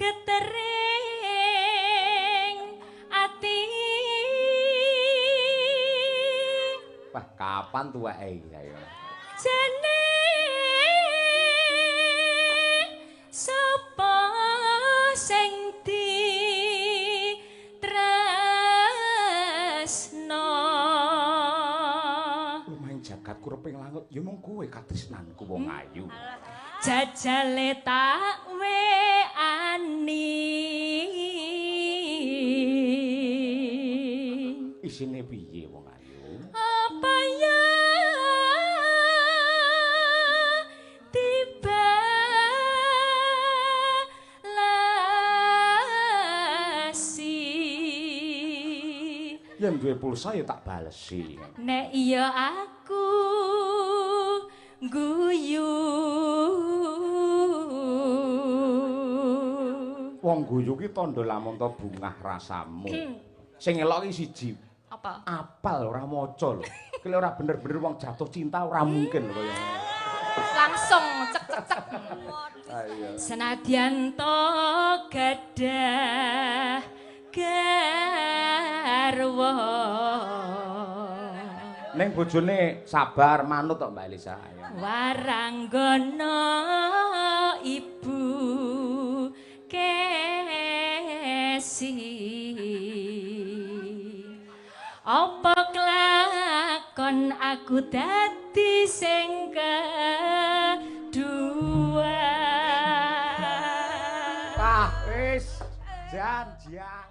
Getering ati. Wah, kapan tuweke iki ayo. Jane sapa sing ditresno? Lumayan jagat kureping langut ya mung kowe katresnanku wong ayu. Jajale tak weani. Isine piye wong ayu? Apa ya dibalasi? Yen duwe pulsa ya tak balesi. Nek iya aku guyu. Wong guyu ki tandha lamun to bungah rasamu. Sing elok ki siji. Apa? Apal ora maca lho. Ki ora bener-bener wong jatuh cinta ora mungkin lho kaya ngene. Langsung cek cek cek. Ayo. Senadyan to gadah garwa. Ning bojone sabar manut tok Mbak Elisa. Ayo. Waranggana ibu Kesi. Apa kelakon aku dadi sing kedua? Ah, wis janjian.